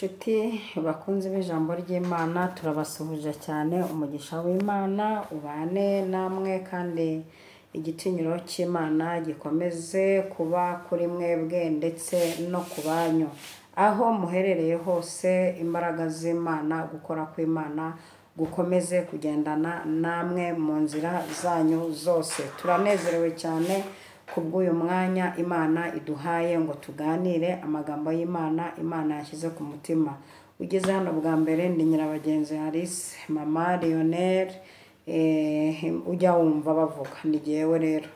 Nshuti bakunze b'ijambo ry'Imana, turabasuhuje cyane. Umugisha w'Imana ubane namwe, kandi igitinyiro cy'Imana gikomeze kuba kuri mwebwe ndetse no ku banyu. Aho muherereye hose, imbaraga z'Imana, gukora kw'Imana gukomeze kugendana namwe mu nzira zanyu zose. Turanezerewe cyane kubw'uyu mwanya Imana iduhaye ngo tuganire amagambo y'Imana Imana yashyize ku mutima. Ugeze hano bwa mbere, ndi Nyirabagenzi Alice, mama Lionel, ujya wumva bavuga ni jyewe rero.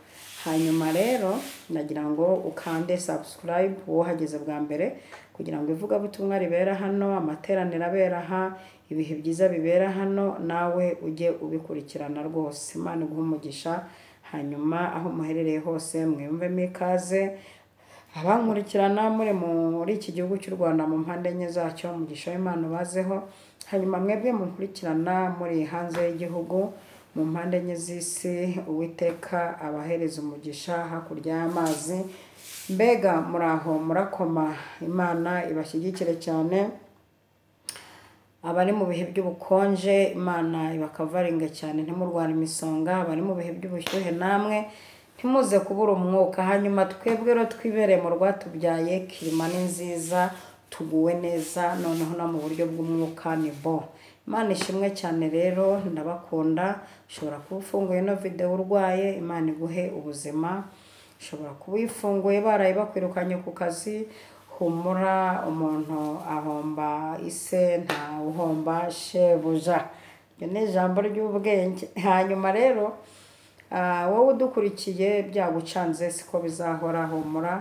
Hanyuma rero nagira ngo ukande subscribe wowe uhageze bwa mbere, kugira ngo ivugabutumwa ribera hano, amateraniro abera aha, ibihe byiza bibera hano, nawe ujye ubikurikirana rwose. Imana iguhe umugisha. Hanyuma aho muherereye hose mwiyumvemo ikaze. Abankurikirana muri muri iki gihugu cy'u Rwanda mu mpande enye zacyo, umugisha w'Imana ubazeho. Hanyuma mwebwe mukurikirana muri hanze y'igihugu mu mpande enye z'isi, Uwiteka abahereza umugisha hakurya y'amazi. Mbega muraho murakoma, Imana ibashyigikire cyane. Abari mu bihe by'ubukonje, Imana ibakavaringe cyane, ntimurware imisonga. Abari mu bihe by'ubushyuhe namwe ntimuze kubura umwuka. Hanyuma twebwe rero twibereye mu rwatubyaye, kirima ni nziza, tuguwe neza, noneho no mu buryo bw'umwuka ni bo. Imana ishimwe cyane rero, ndabakunda. Ushobora kuba ufunguye ino video urwaye, Imana iguhe ubuzima. Ushobora kuba uyifunguye baraye bakwirukanye ku kazi, humura, umuntu ahomba ise ntawuhomba shebuja. Iryo ni ijambo ry'ubwenge. Hanyuma rero wowe udukurikiye byagucanze siko bizahora, humura.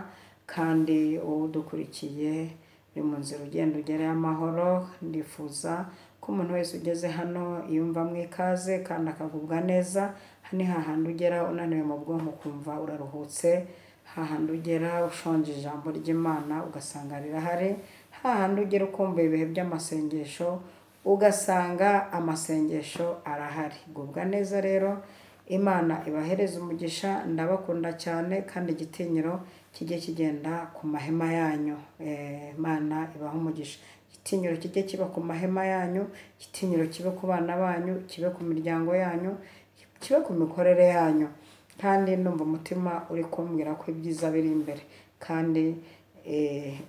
Kandi wowe udukurikiye uri mu nzira ugenda ugereyo amahoro, ndifuza ko umuntu wese ugeze hano yumva mu ikaze kandi akagubwa neza. Hano ni hahandi ugera unaniwe mu bwonko ukumva uraruhutse, hahandi ugera ushonje ijambo ry'Imana ugasanga rirahari, hahandi ugera ukumva ibihe by'amasengesho ugasanga amasengesho arahari. Gubwa neza rero, Imana ibahereze umugisha. Ndabakunda cyane, kandi igitinyiro kijye kigenda ku mahema yanyu. Imana ibahe umugisha. Igitinyiro kijye kiba ku mahema yanyu, igitinyiro kibe ku bana banyu, kibe ku miryango yanyu, kibe ku mikorere yanyu. Kandi ndumva umutima uri kumbwira ko ibyiza biri imbere, kandi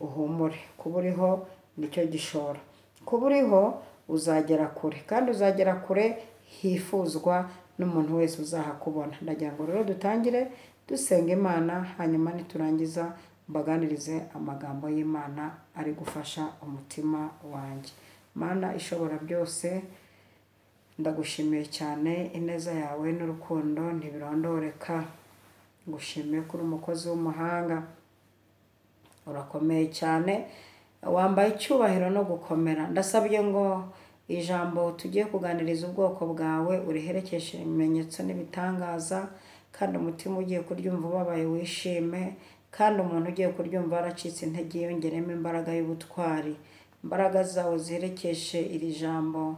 uhumure. Kuba uriho nicyo gishoro, kuba uriho uzagera kure, kandi uzagera kure hifuzwa n'umuntu wese uzahakubona. Ndagira ngo rero dutangire dusenga Imana, hanyuma niturangiza mbaganirize amagambo y'Imana ari gufasha umutima wanjye. Mana ishobora byose, ndagushimiye cyane, ineza yawe n'urukundo ntibirondoreka. Ngushimiye ko uri umukozi w'umuhanga, urakomeye cyane, wambaye icyubahiro no gukomera. Ndasabye ngo ijambo tugiye kuganiriza ubwoko bwawe uriherekeshe ibimenyetso n'ibitangaza, kandi umutima ugiye kuryumva ubabaye wishime, kandi umuntu ugiye kuryumva yaracitse intege yongeremo imbaraga y'ubutwari. Imbaraga zawe ziherekeshe iri jambo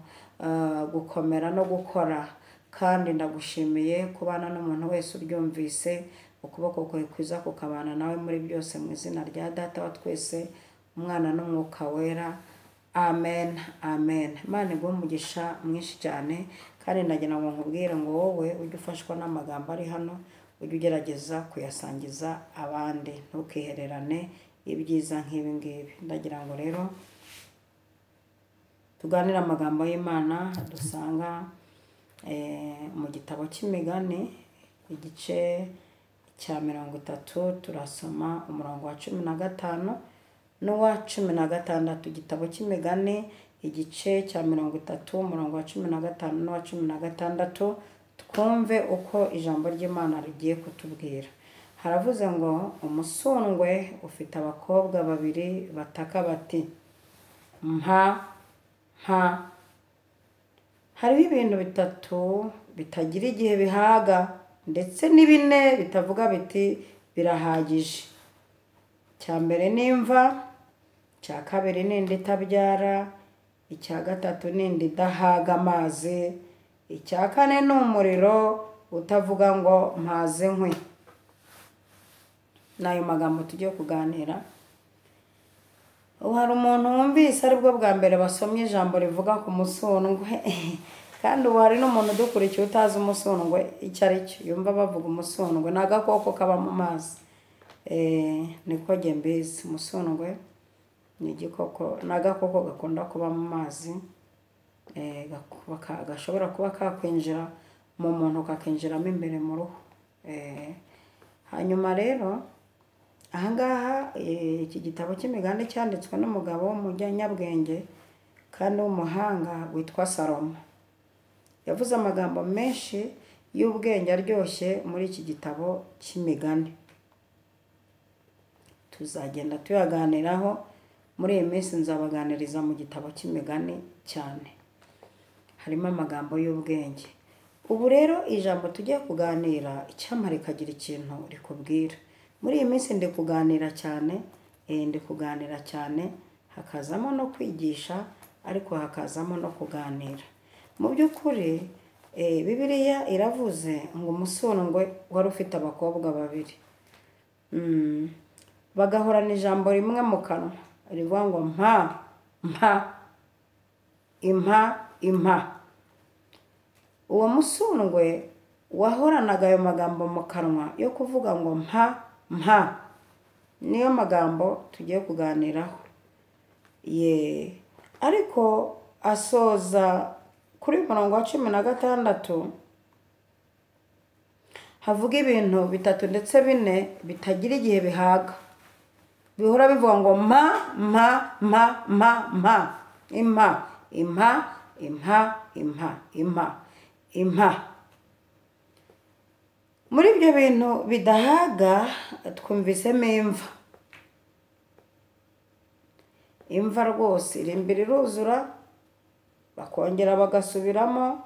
gukomera no gukora. Kandi ndagushimiye kubana n'umuntu wese uryumvise, ukuboko kwawe kwiza kukabana nawe muri byose, mu izina rya Data wa twese, Umwana n'Umwuka Wera. Amen, amen. Imana iguhe umugisha mwinshi cyane. Kandi ndagira ngo nkubwire ngo wowe ujye ufashwa n'amagambo ari hano, ujye ugerageza kuyasangiza abandi, ntukihererane ibyiza nk'ibi ngibi. Ndagira ngo rero tuganire amagambo y'Imana dusanga mu gitabo cy'Imigani, igice cya 30, turasoma umurongo wa 15 n'uwa 16. Igitabo cy'Imigani igice cya 30, umurongo wa 15 n'uwa 16, twumve uko ijambo ry'Imana rigiye kutubwira. Haravuze ngo umusundwe ufite abakobwa babiri bataka bati mpa mpa. Hariho ibintu bitatu bitagira igihe bihaga, ndetse n'ibine bitavuga biti birahagije. Icya mbere ni imva, icya kabiri ni inda itabyara, icya gatatu ni inda idahaga amazi, icya kane ni umuriro utavuga ngo mpaze nkwi. N'ayo magambo tugiye kuganira. Ubu hari umuntu wumvise aribwo bwa mbere basomye ijambo rivuga ku musundwe, kandi ubu hari n'umuntu udukurikiye utazi umusundwe icyo ari cyo, yumva bavuga umusundwe ni agakoko kaba mu mazi. Niko njye mbizi, umusundwe ni igikoko, ni agakoko gakunda kuba mu mazi, gashobora kuba kakwinjira mu muntu kakinjiramo imbere mu ruhu. Hanyuma rero ahangaha iki gitabo cy'imigani cyanditswe n'umugabo w'umunyabwenge kandi w'umuhanga witwa Salomo. Yavuze amagambo menshi y'ubwenge aryoshye muri iki gitabo cy'imigani. Tuzagenda tuyaganiraho muri iyi minsi, nzabaganiriza mu gitabo cy'imigani cyane. Harimo amagambo y'ubwenge. Ubu rero ijambo tugiye kuganira, icyampa rikagira ikintu rikubwira. Muri iyi minsi ndi kuganira cyane, ndi kuganira cyane, hakazamo no kwigisha, ariko hakazamo no kuganira. Mu by'ukuri Bibiliya iravuze ngo umusundwe wari ufite abakobwa babiri, bagahorana ijambo rimwe mu kanwa rivuga ngo mpa mpa impa impa. Uwo musundwe wahoranaga ayo magambo mu kanwa yo kuvuga ngo mpa mpa, niyo magambo tugiye kuganiraho. Ye, ariko asoza kuri murongo wa 16 havuga ibintu bitatu ndetse bine bitagira igihe bihaga, bihora bivuga ngo mpa mpa mpa mpa mpa impa impa impa impa impa impa. Muri ibyo bintu bidahaga twumvisemo imva. Imva rwose irimbi riruzura, bakongera bagasubiramo,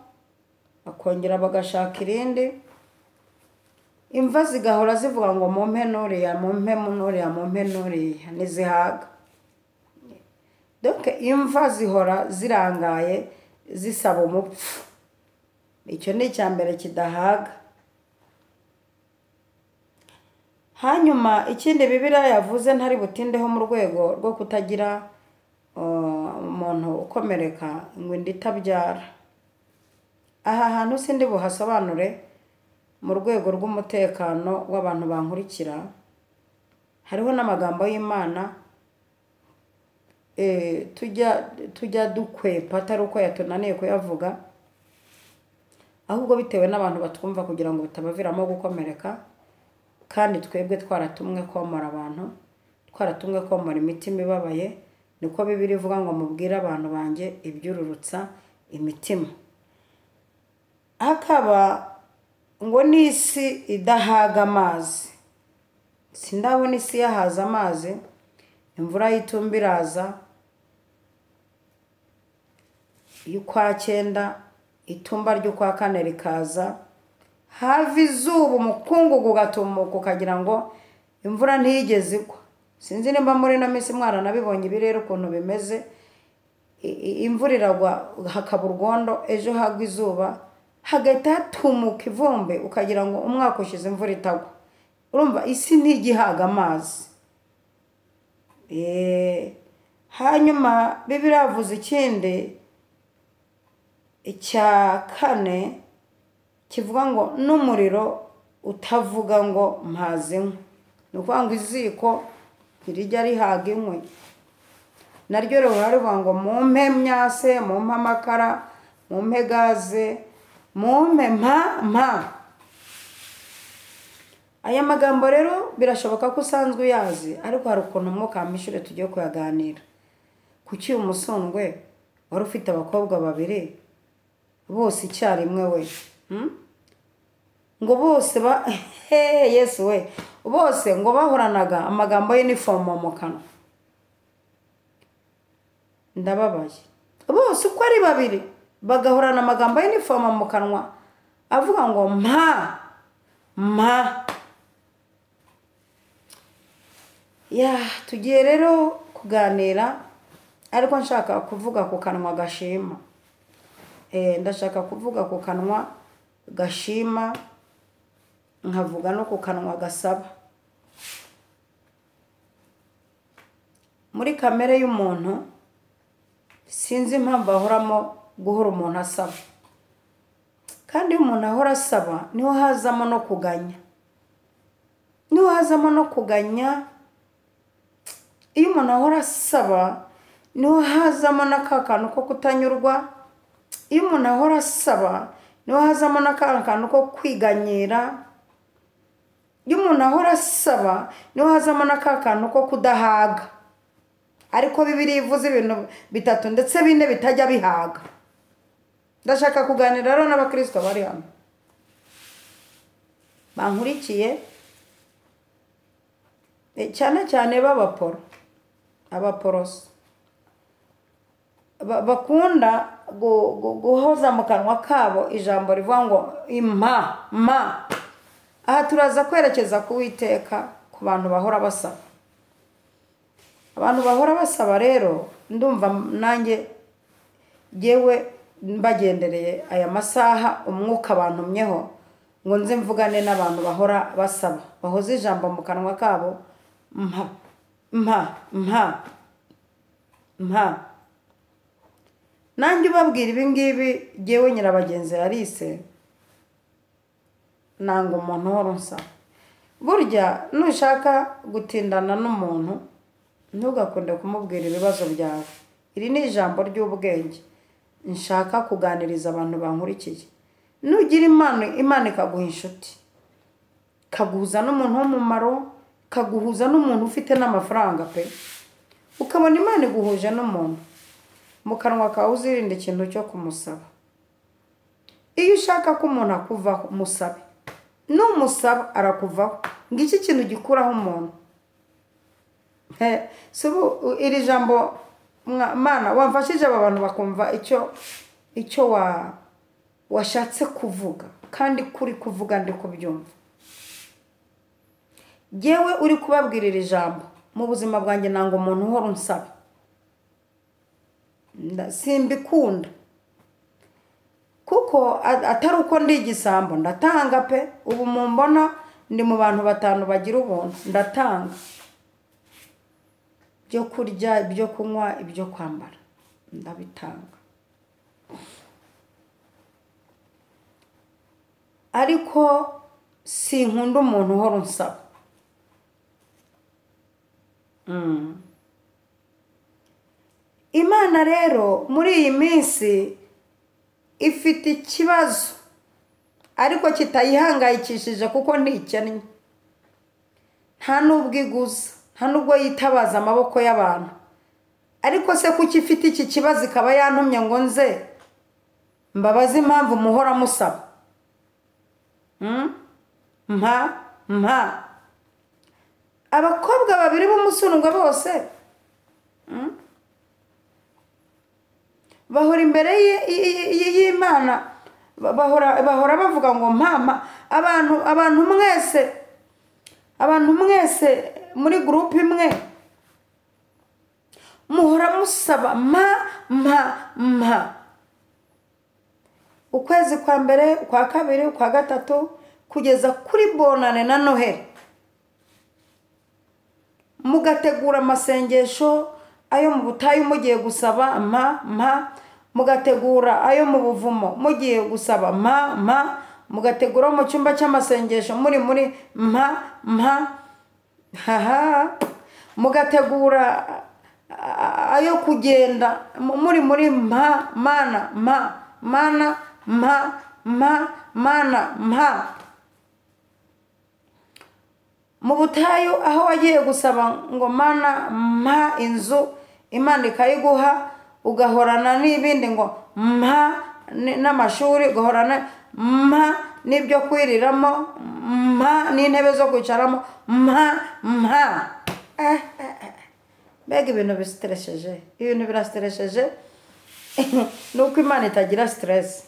bakongera bagashaka irindi. Imva zigahora zivuga ngo mumpe nuriya, mumpe nuriya, mumpe nuriya, ntizihaga. Donc imva zihora zirangaye zisaba umupfu. Icyo ni icya mbere kidahaga. Hanyuma ikindi Bibiliya yavuze ntari butindeho mu rwego rwo kutagira umuntu ukomereka, ngo inda itabyara. Aha hantu sindi buhasobanure mu rwego rw'umutekano w'abantu bankurikira. Hariho n'amagambo y'Imana tujya dukwepa, atari uko yatunaniye kuyavuga, ahubwo bitewe n'abantu batwumva kugira ngo bitabaviramo gukomereka. Kandi twebwe twaratumwe komora abantu, twaratumwe komora imitima ibabaye. Niko Bibiliya ivuga ngo mubwire abantu banjye ibyururutsa imitima. Hakaba ngo n'isi idahaga amazi. Sindabona isi yahaza amazi, imvura y'itumba iraza y'ukwa 9, itumba ry'ukwa 4 rikaza, hava izuba umukungugu ugatumuka ukagira ngo imvura ntiyigeze igwa. Sinzi nimba muri ino minsi mwaranabibonye ibirere ukuntu bimeze, imvura iragwa hakaba urwondo, ejo hagwa izuba hagahita hatumuka ivumbi ukagira ngo umwaka ushize imvura itagwa. Urumva isi ntigihaga amazi. Hanyuma Bibiliya yavuze ikindi icya 4 kivuga ngo n'umuriro utavuga ngo mpaze inkwi. Ni ukuvuga ngo iziko ntirijya rihaga inkwi, naryo rihora rivuga ngo mumpe myase, mumpe amakara, mumpe gaze, mumpe mpa mpa. Aya magambo rero birashoboka ko usanzwe uyazi, ariko hari ukuntu umwuka wampishure tugiye kuyaganira. Kuki uyu musundwe wari ufite abakobwa babiri bose icyarimwe we? Ngo bose ba Yesu we, bose ngo bahoranaga amagambo y'inifomo mu kanwa. Ndababaye. Bose uko ari babiri bagahorana amagambo y'inifomo mu kanwa avuga ngo mpa mpa. Ya, tugiye rero kuganira, ariko nshaka kuvuga ku kanwa gashima. Ndashaka kuvuga ku kanwa gashima, nkavuga no ku kanwa gasaba. Muri kamere y'umuntu sinzi impamvu ahoramo guhora umuntu asaba, kandi iyo umuntu ahora asaba niho hazamo no kuganya, niho hazamo no kuganya. Iyo umuntu ahora asaba niho hazamo n'aka kantu ko kutanyurwa. Iyo umuntu ahora asaba niho hazamo n'aka kantu ko kwiganyira. Iyo umuntu ahora asaba niho hazamo n'aka kantu ko kudahaga. Ariko Bibiliya ivuze ibintu bitatu ndetse bine bitajya bihaga. Ndashaka kuganira rero n'abakristo bari hano bankurikiye, cyane cyane b'abaporo, abaporoso bakunda guhoza mu kanwa kabo ijambo rivuga ngo impa ma. Aha turaza kwerekeza ku Uwiteka, ku bantu bahora basaba. Abantu bahora basaba rero ndumva nanjye yewe mbagendereye aya masaha umwuka bantumyeho ngo nze mvugane n'abantu bahora basaba, bahoze ijambo mu kanwa kabo mpa mpa mpa mpa. Nanjye ubabwira ibi ngibi, jyewe Nyirabagenzi Alice, nanga umuntu uhora unsaba. Burya nushaka gutindana n'umuntu ntugakunde kumubwira ibibazo byawe. Iri ni ijambo ry'ubwenge nshaka kuganiriza abantu bankurikiye. Nugira impano, Imana ikaguha inshuti, ikaguhuza n'umuntu w'umumaro, ikaguhuza n'umuntu ufite n'amafaranga pe, ukabona Imana iguhuje n'umuntu, mu kanwa kawe uzirinde ikintu cyo kumusaba. Iyo ushaka ko umuntu akuvaho musabe, numusaba arakuvaho. Ngiki kintu gikuraho umuntu. Iri jambo Mana wamfashije aba bantu bakumva icyo washatse kuvuga, kandi kuri kuvuga ndi kubyumva. Yewe uri kubabwirira ijambo mu buzima bwanjye nanga umuntu uhora unsaba, simbikunda, kuko atari uko ndi igisambo, ndatanga pe. Ubu mumbona ndi mu bantu batanu bagira ubuntu, ndatanga ibyo kurya, ibyo kunywa, ibyo kwambara, ndabitanga. Ariko sinkunda umuntu uhora unsaba. Imana rero muri iyi minsi ifite ikibazo ariko kitayihangayikishije kuko ntikennye. Nta nubwo iguza, nta nubwo yitabaza amaboko y'abantu. Ariko se kuki ifite iki kibazo ikaba yantumye ngo nze mbabaze impamvu muhora musaba? Mpa mpa. Abakobwa babiri b'umusundwa bose bahora imbere y'Imana, bahora bavuga ngo mama. Abantu mwese muri groupe imwe muhora musaba ma ma ma. Ukwezi kwa mbere, kwa kabiri, kwa gatatu, kugeza kuri bonane na Noheli, mugategura amasengesho ayo mu butayu mugiye gusaba ma ma, mugategura ayo mu buvumo mugiye gusaba ma ma, mugategura mu cyumba cy'amasengesho muri ma ma, haha, mugategura ayo kugenda muri ma mana ma mana ma ma mana ma. Mu butayu aho wagiye gusaba ngo mana mpa inzu, Imana ikayiguha, ugahorana n'ibindi ngo mpa n'amashuri, ugahorana mpa n'ibyo kwiriramo, mpa n'intebe zo kwicaramo, mpa mpa. Mbega ibintu bisitresheje, ibintu birasitresheje. Nuko Imana itagira stress.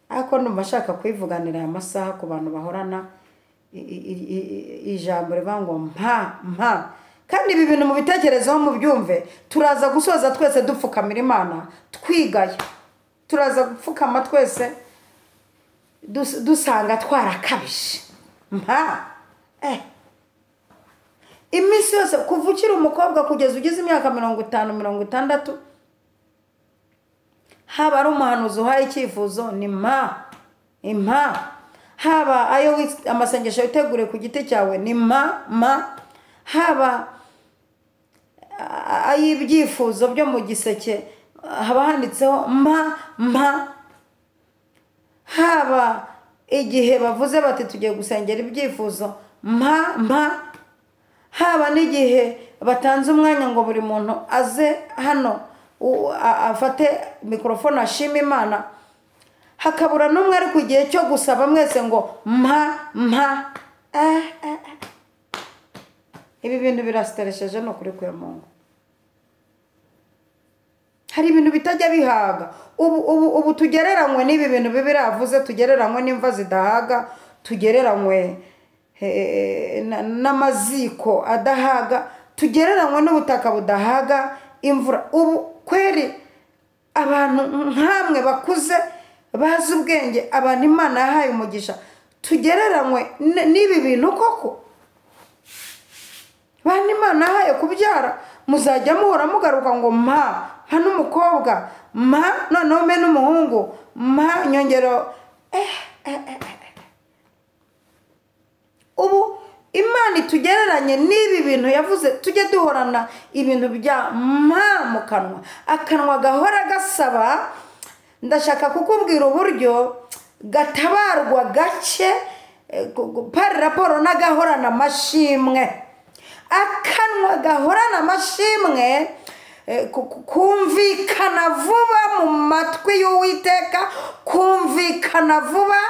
Ariko ndumva nshaka kuyivuganira aya masaha ku bantu bahorana ijambo rivuga ngo mpa mpa. Kandi ibi bintu mubitekerezeho mubyumve, turaza gusoza twese dupfukamira Imana twigaya, turaza gupfukama twese dusanga twarakabije. Mpa. Iminsi yose kuva ukiri umukobwa kugeza ugize imyaka 50, 60, haba ari umuhanuzi uhaye icyifuzo ni mpa impa, haba ayo amasengesho witegure ku giti cyawe ni mpa mpa, haba ay'ibyifuzo byo mu giseke haba handitseho mpa mpa, haba igihe bavuze bati tugiye gusengera ibyifuzo mpa mpa, haba n'igihe batanze umwanya ngo buri muntu aze hano afate mikorofone ashima Imana, hakabura n'umwe ari ku gihe cyo gusaba mwese ngo mpa mpa. Ibi bintu birasiteresheje ni ukuri kwa Mungu. Hari ibintu bitajya bihaga. Ubu tugereranywe n'ibi bintu biravuze, tugereranywe n'imva zidahaga, tugereranywe n'amaziko adahaga, tugereranywe n'ubutaka budahaga imvura. Ubu kweri abantu nkamwe bakuze bazi ubwenge, abantu Imana yahaye umugisha, tugereranywe n'ibi bintu koko? Bana Imana yahaye kubyara, muzajya muhora mugaruka ngo mpa mpa n'umukobwa, mpa noneho mpe n'umuhungu, mpa nyongero. Ubu Imana itugereranye n'ibi bintu yavuze, tujye duhorana ibintu bya mpa mu kanwa, akanwa gahora gasaba. Ndashaka kukubwira uburyo gatabarwa gake pari raporo n'agahorana amashimwe. Akanwa gahorana amashimwe kumvikana vuba mu matwi y'Uwiteka, kumvikana vuba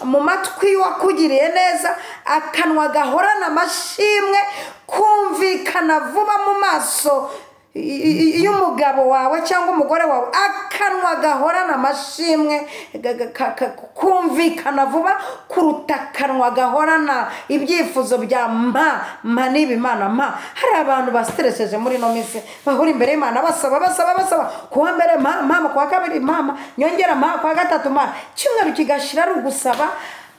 mu matwi wakugiriye neza. Akanwa gahorana amashimwe kumvikana vuba mu maso y'umugabo wawe cyangwa umugore wawe. Akanwa gahorana amashimwe kumvikana vuba kuruta akanwa gahorana ibyifuzo bya mpa mpa niba Imana mpa. Hari abantu basiteresheje muri ino minsi bahura imbere y'Imana basaba basaba basaba, kuwa mbere mpa mpa, kuwa kabiri mpa, nyongera mpa, kuwa gatatu mpa, icyumweru kigashira ari ugusaba.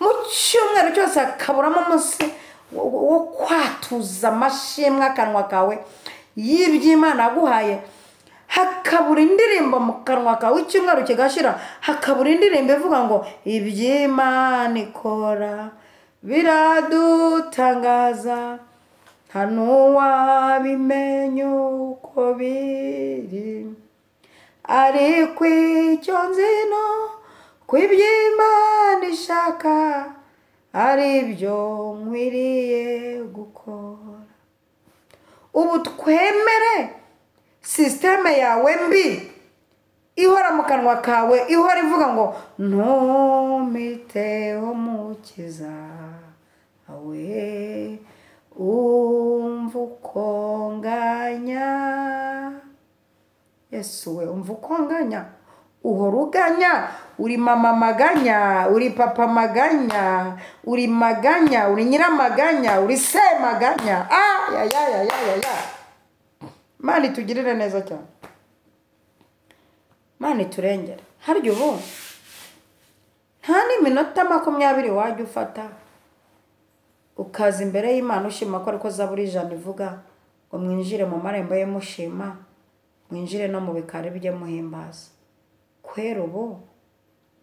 Mu cyumweru cyose hakaburamo umunsi wo kwatuza amashimwe akanwa kawe y'iby'Imana aguhaye. Hakabura indirimbo mu kanwa kawe icyumweru kigashira, hakabura indirimbo ivuga ngo iby'Imana ikora biradutangaza, nta n'uwabimenya uko biri, ariko icyo nzi no ko iby'Imana ishaka ari byo nkwiriye gukora. Ubu twemere sisiteme yawe mbi ihora mu kanwa kawe, ihora ivuga ngo ntumiteho mukiza we, umva uko nganya. Yesu we, umva uko nganya. Uhora uganya, uri mama maganya, uri papa maganya, uri maganya, uri nyiramaganya, uri se maganya. Ah, ya ya ya ya ya. Imana itugirire neza cyane, Imana iturengere. Harya ubu nta n'iminota 20 wajya ufata ukaza imbere y'Imana ushima ko ariko Zaburi 100 ivuga ngo mwinjire mu marembo ye mushima, mwinjire no mu bikari bye muhimbaza. Kwera ubu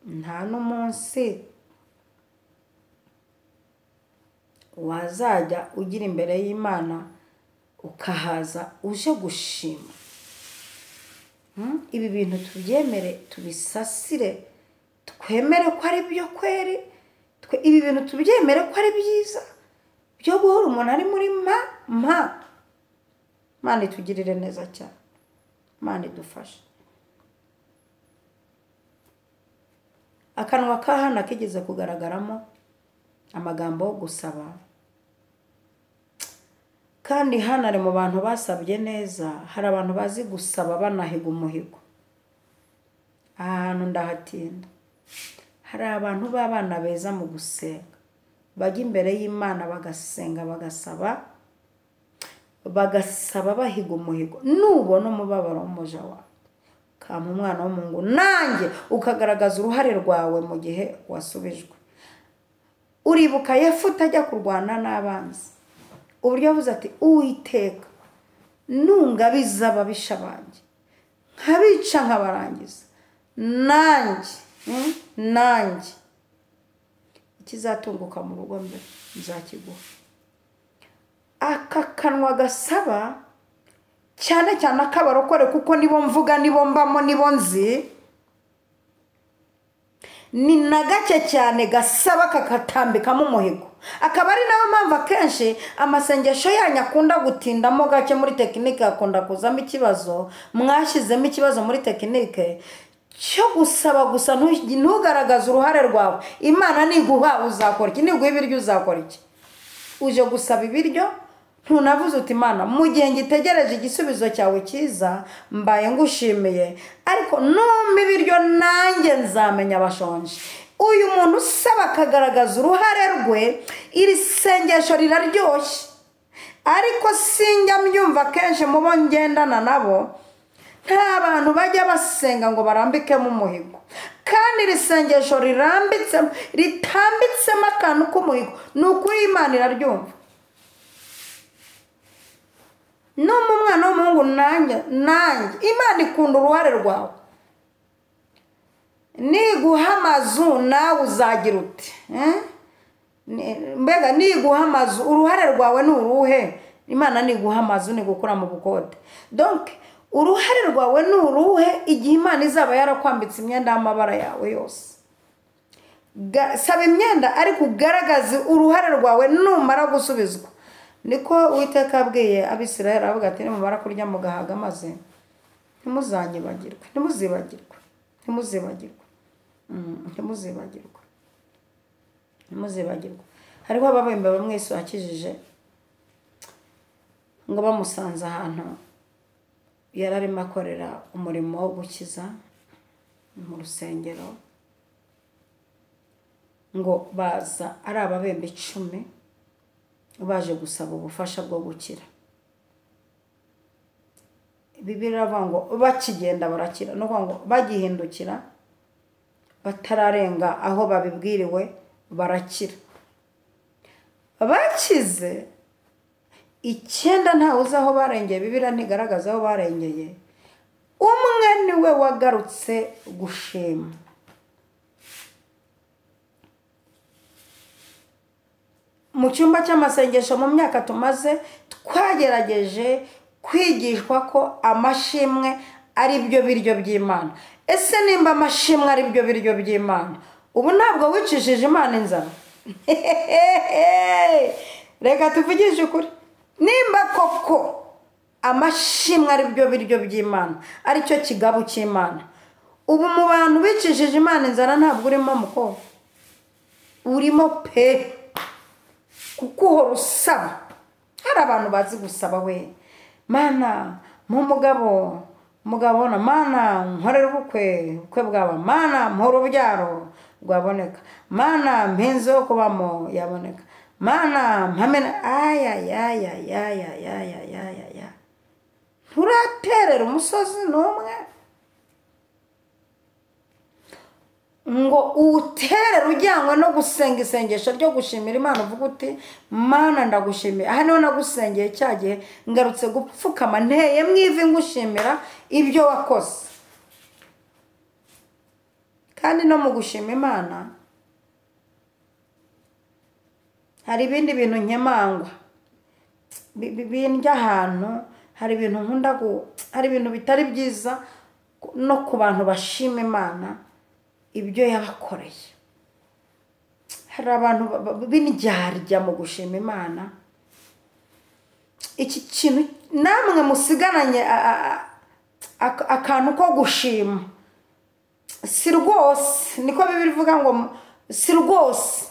nta n'umunsi wazajya ugira imbere y'Imana ukahaza uje gushima. Ibi bintu tubyemere, tubisasire, twemere ko ari byo kweri. Ibi bintu tubyemere ko ari byiza byo guhora umuntu ari muri mpa mpa. Imana itugirire neza cyane, Imana idufashe. Akanwa ka Hana kigeze kugaragaramo amagambo yo gusaba, kandi Hana ari mu bantu basabye neza. Hari abantu bazi gusaba banahiga umuhigo. Aha hantu ndahatinda. Hari abantu b'abana beza mu gusenga, bajya imbere y'Imana bagasenga, bagasaba, bagasaba bahiga umuhigo. Nubona umubabaro w'umuja wawe, kampa umwana w'umuhungu, nanjye ukagaragaza uruhare rwawe mu gihe wasubijwe. Uribuka Yefuta ajya kurwana n'abanzi, Uburyo yavuze ati Uwiteka nungabiza ababisha banjye nkabica nkabarangiza, nanjye ikizatunguka mu rugo mbere nzakiguha. Aka kanwa gasaba cyane cyane akabarokore, kuko nibo mvuga, nibo mbamo, nibo nzi, ni na gake cyane gasaba kakatambikamo umuhigo. Akaba ari nayo mpamvu akenshi amasengesho yanyu akunda gutindamo gake muri tekinike, akunda kuzamo ikibazo. Mwashyizemo ikibazo muri tekinike cyo gusaba gusa, ntugaragaze uruhare rwawe. Imana niguha uzakora iki? Niguha ibiryo uzakora iki? Uje gusaba ibiryo ntunavuze uti Imana mu gihe ngitegereje igisubizo cyawe cyiza mbaye ngushimiye, ariko numpa ibiryo nanjye nzamenya abashonje. Uyu muntu usaba akagaragaza uruhare rwe, iri sengesho riraryoshye, ariko sinjya mbyumva kenshi mu bo ngendana nabo. Nta bantu bajya basenga ngo barambikemo umuhigo, kandi iri sengesho rirambitsemo, ritambitsemo akantu k'umuhigo, ni ukuri Imana iraryumva. No mu mwana w'umuhungu nanjye Imana ikunda uruhare rwawe. Niguha amazu nawe uzagira uti mbega niguha amazu uruhare rwawe ni uruhe? Imana niguha amazu ni gukura mu bukode. Donc uruhare rwawe ni uruhe igihe Imana izaba yarakwambitse imyenda y'amabara yawe yose? Saba imyenda ariko ugaragaze uruhare rwawe numara gusubizwa. Niko Uwiteka abwiye Abisirayeli, aravuga ati nimumara kurya mugahaga maze ntimuzanyibagirwe, ntimuzibagirwe, ntimuzibagirwe, ntimuzibagirwe, ntimuzibagirwe. Hariho ababembe bamwe Yesu akijije ngo bamusanze ahantu yari arimo akorera umurimo wo gukiza mu rusengero, ngo baza ari ababembe 10 baje gusaba ubufasha bwo gukira. Bibiliya iravuga ngo bakigenda barakira, no kuvuga ngo bagihindukira batararenga aho babibwiriwe barakira. Bakize 9 ntawe uzi aho barengeye, Bibiliya ntigaragaza aho barengeye. Umwe niwe wagarutse gushima. Mu cyumba cy'amasengesho mu myaka tumaze twagerageje kwigishwa ko amashimwe ari byo biryo by'Imana. Ese nimba amashimwe ari byo biryo by'Imana, ubu ntabwo wicishije Imana inzara? Reka tuvugishe ukuri, nimba koko amashimwe ari byo biryo by'Imana, aricyo kigabo cy'Imana, ubu mu bantu bicishije Imana inzara ntabwo urimo mukobwa, urimo pe, kuko uhora usaba. Hari abantu bazi gusaba we, Mana mu mugabo mugabona, Mana nkorera ubukwe, ubukwe bwaba, Mana mpora urubyaro rwaboneka, Mana mpinze yo kubamo yaboneka, Mana mpamena aya ya ya ya ya ya ya ya ya ya. Nturaterera umusozi n'umwe ngo uwuterere ujyanywe no gusenga isengesho ryo gushimira Imana, uvuga uti Mana ndagushimiye, aha niho nagusengeye cya gihe ngarutse gupfukama nteye mu ivi ngushimira ibyo wakoze. Kandi no mu gushima Imana hari ibindi bintu nkemangwa bindya ahantu, hari ibintu nkunda, hari ibintu bitari byiza no ku bantu bashima Imana ibyo yabakoreye. Hari abantu b'indyarya mu gushima Imana. Iki kintu namwe musigaranye akantu ko gushima, si rwose, niko Bibiliya ivuga ngo si rwose.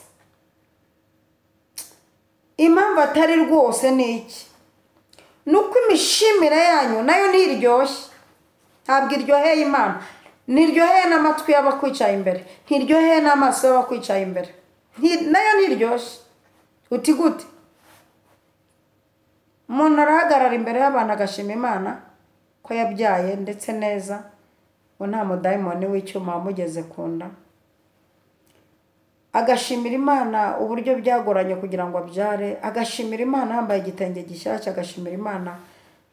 Impamvu atari rwose ni iki? Nuko imishimire yanyu nayo ntiryoshye, ntabwo iryoheye Imana, ntiryoheye n'amatwi y'abakwicaye imbere, ntiryoheye n'amaso y'abakwicaye imbere, nayo ntiryoshye. Uti gute? Umuntu arahagarara imbere y'abantu agashima Imana ko yabyaye ndetse neza, ngo nta mudayimoni w'icyuma wamugeze ku nda, Agashimira Imana uburyo byagoranye kugira ngo abyare, agashimira Imana yambaye igitenge gishyashya, agashimira Imana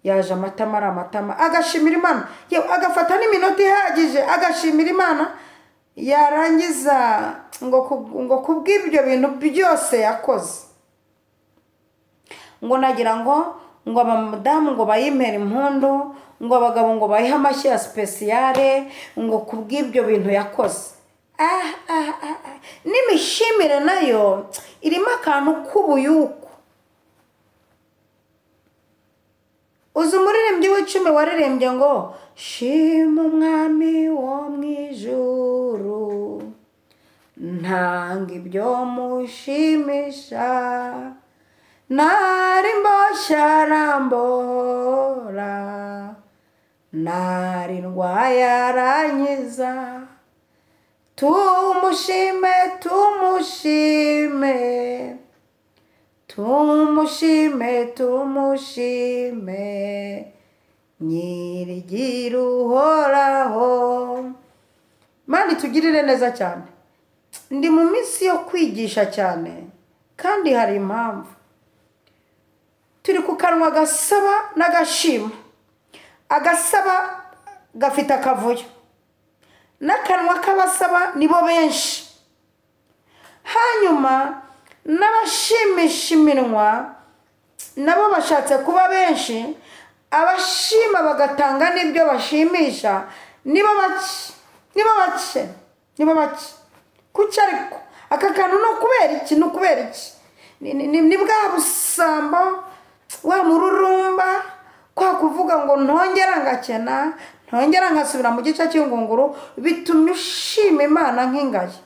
yaje amatama ari amatama, agashimira Imana, yewe agafata n'iminota ihagije agashimira Imana, yarangiza ngo kubw'ibyo bintu byose yakoze, ngo nagira ngo abadamu ngo bayimpere impundu, ngo abagabo ngo bayihe amashyi ya spesiyare, ngo kubw'ibyo bintu yakoze. N'imishimire nayo irimo akantu k'ubuyuku. Uzi umuririmbyi w'icumi waririmbye ngo shima umwami wo mu ijuru, ntanga ibyo mushimisha, nari mboshye arambora, nari ndwaye arankiza, tumushime tumushime, tumushime tumushime, nyirigira uhoraho. Imana itugirire neza cyane. Ndi mu minsi yo kwigisha cyane kandi hari impamvu. Turi ku kanwa gasaba n'agashima. Agasaba gafite akavuyo, n'akanwa k'abasaba nibo benshi. Hanyuma n'abashimisha iminwa nabo bashatse kuba benshi, abashima bagatanga n'ibyo bashimisha nibo bake, nibo bake, nibo bake. Kuki ariko aka kantu ni ukubera iki? Ni ukubera iki? Ni bwa busambo, wa mururumba, kwa kuvuga ngo ntongera ngakena, ntongera nkasubira mu gice cy'ingunguru, bitumye ushima Imana nk'ingagi.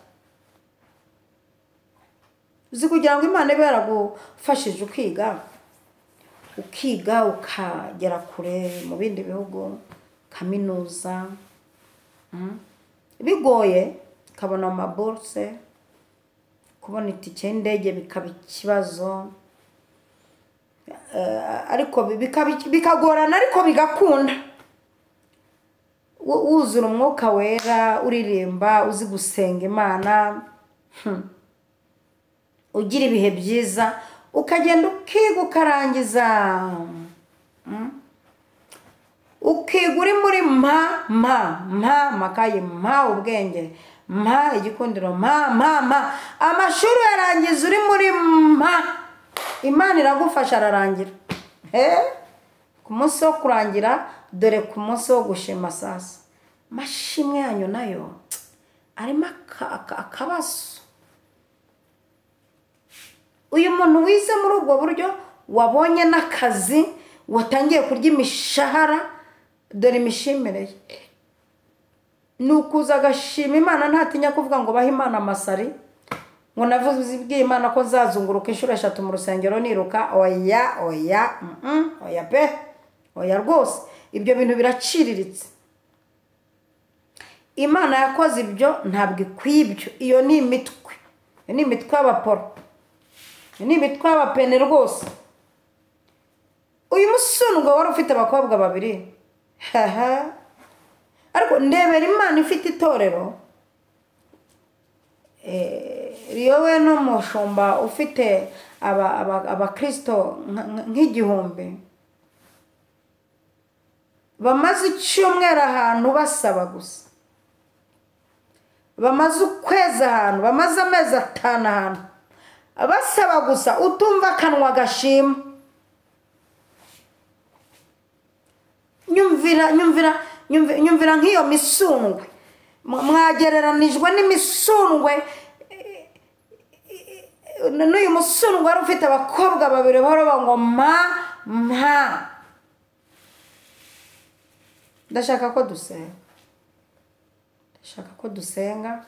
Uzi kugira ngo Imana ibe yaragufashije ukiga, ukiga ukagera kure mu bindi bihugu, kaminuza, bigoye, ukabona amaburse, kubona itike y'indege bikaba ikibazo, ariko bikagorana, ariko bigakunda. Wuzura umwuka wera, uririmba, uzi gusenga Imana, ugira ibihe byiza, ukagenda ukiga ukarangiza, ukiga uri muri mpa mpa mpa makayi, mpa ubwenge, mpa igikundiro, mpa mpa mpa, amashuri yarangiza uri muri mpa, Imana iragufasha ararangira. Ku munsi wo kurangira, dore ku munsi wo gushima sasa. Amashimwe yanyu nayo arimo akabazo. Uyu muntu wize muri ubwo buryo, wabonye n'akazi, watangiye kurya imishahara, dore imishimire ye ni ukuza agashima Imana, ntatinya kuvuga ngo bahe Imana amasari, ngo navuze ibwiye Imana ko nzazunguruka inshuro 3 mu rusengero niruka. Oya oya, oya pe, oya rwose, ibyo bintu biraciriritse. Imana yakoze ibyo ntabwo ikwibyo. Iyo ni imitwe, iyo ni imitwe y'abaporo, iyo ni imitwe y'abapene rwose. Uyu musundwa wari ufite abakobwa babiri, ariko ndebera Imana ifite itorero riyobowe n'umushumba ufite abakristo nk'igihumbi, bamaze icyumweru ahantu basaba gusa, bamaze ukwezi ahantu, bamaze amezi 5 ahantu basaba gusa, utumva akanwa gashima. Nyumvira nyumvira nyumvira nk'iyo misundwe, mwagereranijwe n'imisundwe. N'uyu musundwe wari ufite abakobwa babiri bahora ngo ma mpa. Ndashaka ko dusenga, ndashaka ko dusenga.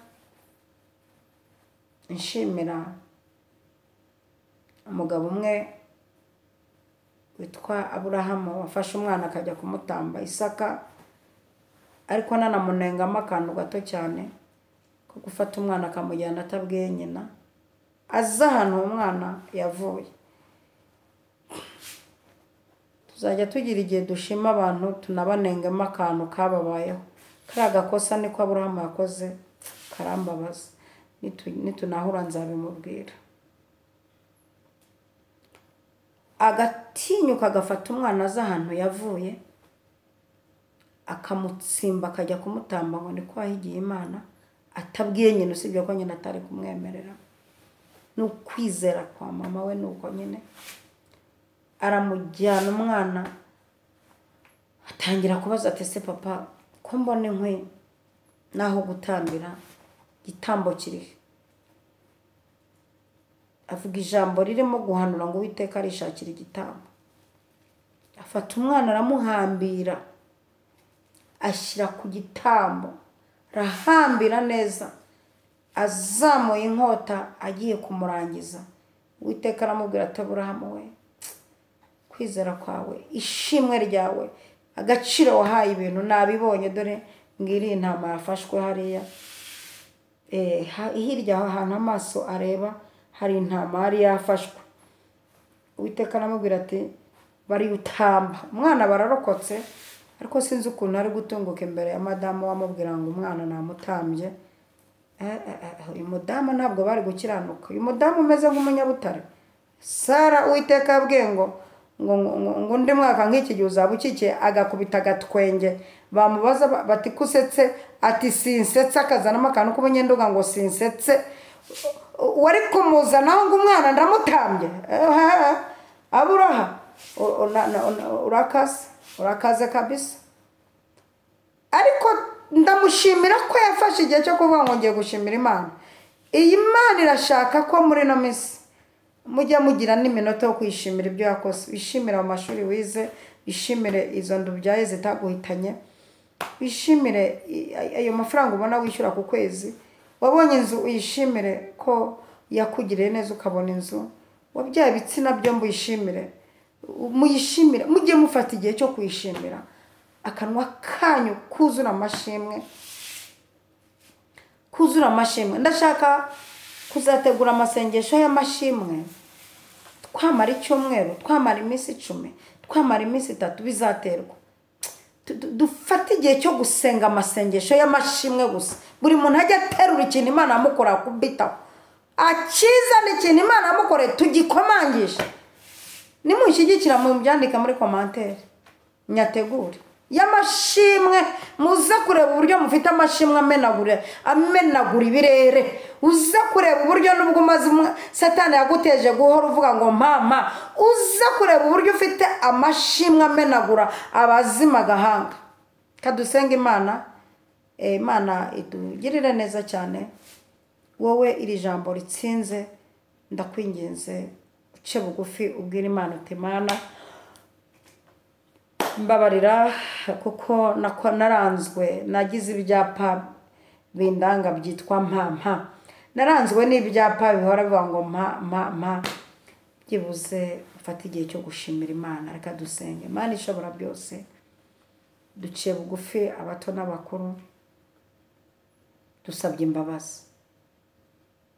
Nshimira umugabo umwe witwa Aburahamu wafashe umwana akajya kumutamba Isaka, ariko nanamunengamo akantu gato cyane ko gufata umwana akamujyana atabwiye nyina, aza ahantu umwana yavuye. Tuzajya tugira igihe dushima abantu tunabanengamo akantu kababayeho. Kariya gakosa niko Aburahamu yakoze karambabaza. Nitunahura nzabimubwira. Agatinyuka agafata umwana aza ahantu yavuye, akamutsimba akajya kumutamba ngo niko yahigiye Imana, atabwiye nyina, usibye ko nyina atari kumwemerera. Ni ukwizera kwa mama we, nuko nyine aramujyana umwana atangira kubaza ati se papa, ko mbona inkwi naho gutambira, igitambo kirihe? Avuga ijambo ririmo guhanura ngo Uwiteka arishakira igitambo. Afata umwana aramuhambira, ashyira ku gitambo, arahambira neza, azamuye inkota agiye kumurangiza. Uwiteka aramubwira ati Aburahamu we, kwizera kwawe, ishimwe ryawe, agaciro wahaye ibintu nabibonye, dore ngiri intama yafashwe hariya. Hirya aho hantu amaso areba hari intama yari yafashwe. Uwiteka aramubwira ati bariyutamba. Umwana bararokotse, ariko sinzi ukuntu ari gutunguka imbere ya madamu wamubwira ngo umwana namutambye. Uyu mudamu ntabwo bari gukiranuka, uyu mudamu umeze nk'umunyabutare. Sara Uwiteka yabwiye ngo ngo undi mwaka nk'iki gihe uzaba ukikiye, agakubita agatwenge. Bamubaza bati kusetse, ati sinsetse, akazanamo akantu k'ubunyenduga ngo sinsetse. Wari kumuzanaho ngo umwana ndamutambye. Aburaha urakaze, urakaze kabisa. Ariko ndamushimira ko yafashe igihe cyo kuvuga ngo ngiye gushimira Imana. Iyi Imana irashaka ko muri ino minsi mujya mugira n'iminota yo kwishimira ibyo yakoze. Wishimire mu mashuri wize, wishimire izo ndubyaye zitaguhitanye, wishimire ayo mafaranga ubona wishyura ku kwezi. Wabonye inzu, uyishimire ko yakugiriye neza ukabona inzu. Wabyaye ibitsina byombi, uyishimire, muyishimire. Mujye mufata igihe cyo kuyishimira, akanwa kanyu kuzura amashimwe, kuzura amashimwe. Ndashaka kuzategura amasengesho y'amashimwe, twamara icyumweru, twamara iminsi 10, twamara iminsi 3, bizaterwa. Dufate igihe cyo gusenga amasengesho y'amashimwe gusa. Buri muntu ajya aterura ikintu Imana amukora kubitaho, akizana ikintu Imana amukoreye tugikomangisha. Nimushyigikira mubyandika muri commentaire, nyategure y'amashimwe. Muze kureba uburyo mufite amashimwe amenagura, amenagura ibirere. Uze kureba uburyo nubwo umaze Satani yaguteje guhora uvuga ngo mama, uze kureba uburyo ufite amashimwe amenagura abazima gahanga. Kadusenga Imana, Imana itugirire neza cyane. Wowe iri jambo ritsinze, ndakwinginze uce bugufi ubwire Imana uti Mana mbabarira, kuko naranzwe, nagize ibyapa bindanga byitwa mpa. Naranzwe n'ibyapa bihora bivuga ngo mpa mpa mpa. Byibuze ufate igihe cyo gushimira Imana. Reka dusenge. Imana ishobora byose, duciye bugufi abato n'abakuru, dusabye imbabazi.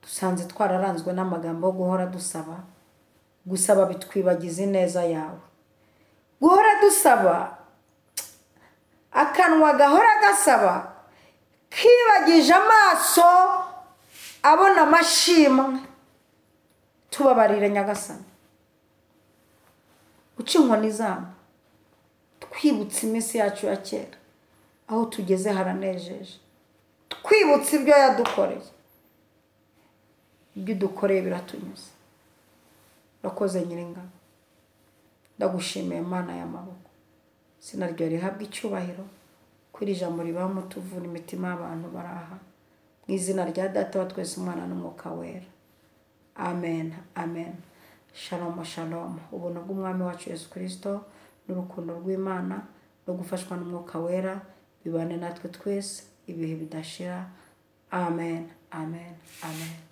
Dusanze twararanzwe n'amagambo yo guhora dusaba. Gusaba bitwibagiza ineza yawe. Guhora dusaba, akanwa gahora gasaba, kibagije amaso abona amashimwe. Tubabarire Nyagasani, uca inkoni zabo, twibutse iminsi yacu ya kera, aho tugeze haranejeje. Twibutse ibyo yadukoreye, ibyo dukoreye biratunyuze. Urakoze Nyiringabo, ndagushimiye Mana y'amaboko. Sinaryo rihabwa icyubahiro, kuri ijambo ribamo tuvura imitima y'abantu baraha. Mu izina rya Data wa twese, Umwana n'Umwuka Wera, amen, amen. Shalom, shalom. Ubuntu bw'Umwami wacu Yesu Kristo n'urukundo rw'Imana no gufashwa n'Umwuka Wera bibane natwe twese ibihe bidashira. Amen, amen, amen.